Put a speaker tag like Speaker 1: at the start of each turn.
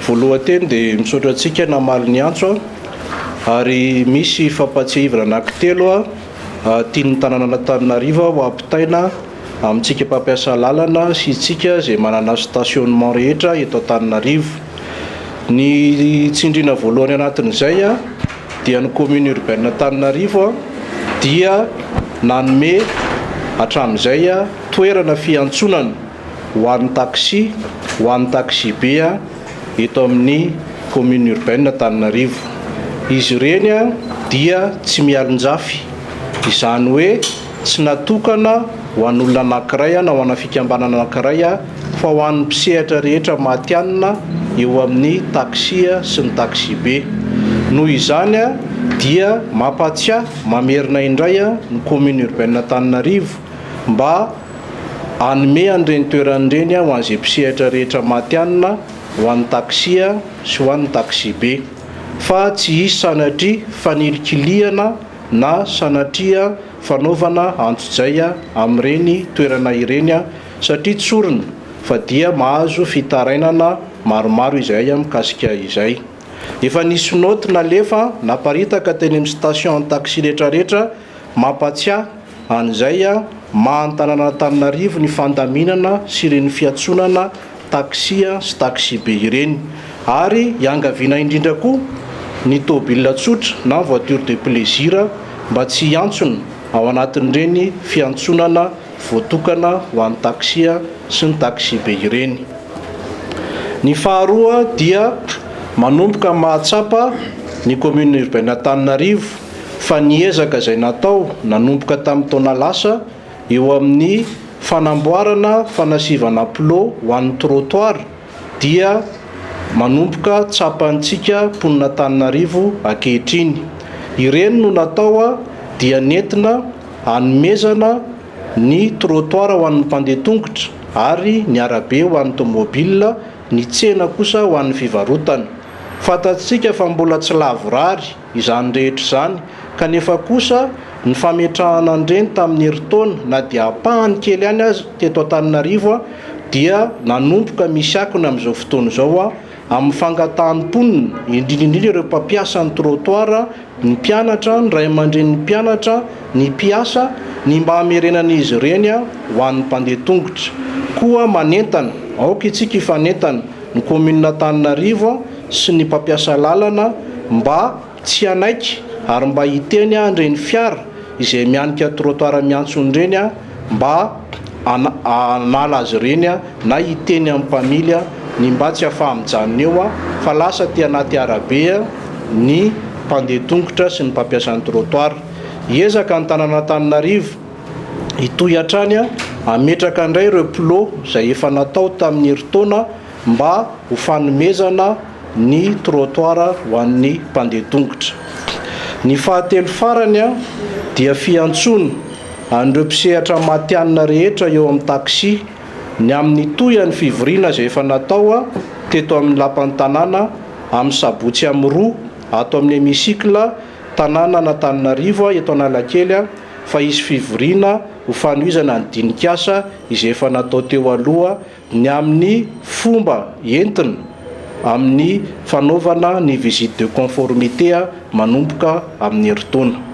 Speaker 1: Voalohan-teny dia misaotra antsika namaly ny antso ary misy fampahatsiahivana anankitelo tian'ny tanànan'Antananarivo ho ampitaina amintsika mpampiasa lalana sy isika izay manana stationnement rehetra eto Antananarivo. Ny tsindriana voalohany anatin'izay dia ny commune urbaine Antananarivo dia nanome hatramin'izay toerana fiantsonana ho an'ny taxi, ho an'ny taxi-be eto amin'ny commune urbaine Antananarivo. Izy ireny dia tsy mialonjafy, izany hoe tsy natokana ho an'olona anankiray na ho ana fikambanana anankiray fa ho an'ny mpisehatra rehetra matihanina eo amin'ny taxi sy ny taxi-be. Noho izany dia mampahatsiahy mamerina indray ny commune urbaine Antananarivo mba hanome an'ireny toerana ireny ho an'izay mpisehatra rehetra matihanina ho an'ny taxi sy ho an'ny taxi-be fa tsy hisy sanatria fanilikilihana na sanatria fanaovana antsojay amin'ireny toerana ireny satria tsorina fa dia mahazo fitarainana maromaro izahay mikasika izay. Efa nisy naoty nalefa naparitaka teny amin'ny station taxi retraretra mampatsiahy an'izay maha ny tanànan'Antananarivo ny fandaminana sy ireny fiantsonana taxi sy taxi-be ireny ary iangaviana indrindra koa ny tôbila tsotra na voiture de plaisir mba tsy hiantsona ao anatin'ireny fiantsonana voatokana ho an'ny taxi sy ny taxi-be ireny. Ny faharoa dia manomboka mahatsapa ny commune urbaine Antananarivo fa ny ezaka izay natao nanomboka tamin'ny taona lasa eo amin'ny fanamboarana fanasivana plot ho an'ny trottoir dia manomboka tsapantsika mponin'Antananarivo ankehitriny. Ireny no natao dia nentina hanomezana ny trottoir ho an'ny mpandeha tongotra ary ny arabe ho an'ny tomobile, ny tsena kosa ho an'ny fivarotana. Fantatsika fa mbola tsy lavorary izany rehetra izany kanefa kosa ny fametrahana an'ireny tamin'ny herintaona na dia ampahany kely ihany aza teto Antananarivo dia nanomboka misy akony amin'izao fotoana izao amin'ny fangatahan'ny mponina, indrindra indrindra ireo mpampiasa ny trottoir, ny mpianatra, ny ray aman-drenin'ny mpianatra, ny mpiasa, ny mba hamerenan'izy ireny ho an'ny mpandeha tongotra. Koa manentana, aoka isika hifanentana, ny kaominina Antananarivo sy ny mpampiasa lalana mba tsy hanaiky ary mba hiteny an'ireny fiara izay mianika trottoir miantsona ireny mba hanala azy ireny na hiteny amin'ny mpamily ny mba tsy ahafaha-mijanona eo fa lasa aty anaty arabe ny mpandeha tongotra sy ny mpampiasa ny trottoir. Hiezaka ny tanàn'Antananarivo hitohy hatrany hametraka indray ireo plots izay efa natao tamin'ny herintaona mba ho fanomezana ny trottoir ho an'ny mpandeha tongotra. Ny fahatelo farany dia fiantsoana an'ireo mpisehatra matihanina rehetra eo amin'ny taxi ny amin'ny tohian'ny fivoriana izay efa natao teto amin'ny lapan'ny tanàna amin'ny sabotsy amin'ny roa ato amin'ny hémicycle tanànan'Antananarivo eto Analakely fa hisy fivoriana ho fanohizana ny dinik'asa izay efa natao teo aloha ny amin'ny fomba entina amin'ny fanaovana ny visite de conformité manomboka amin'ny herintaona.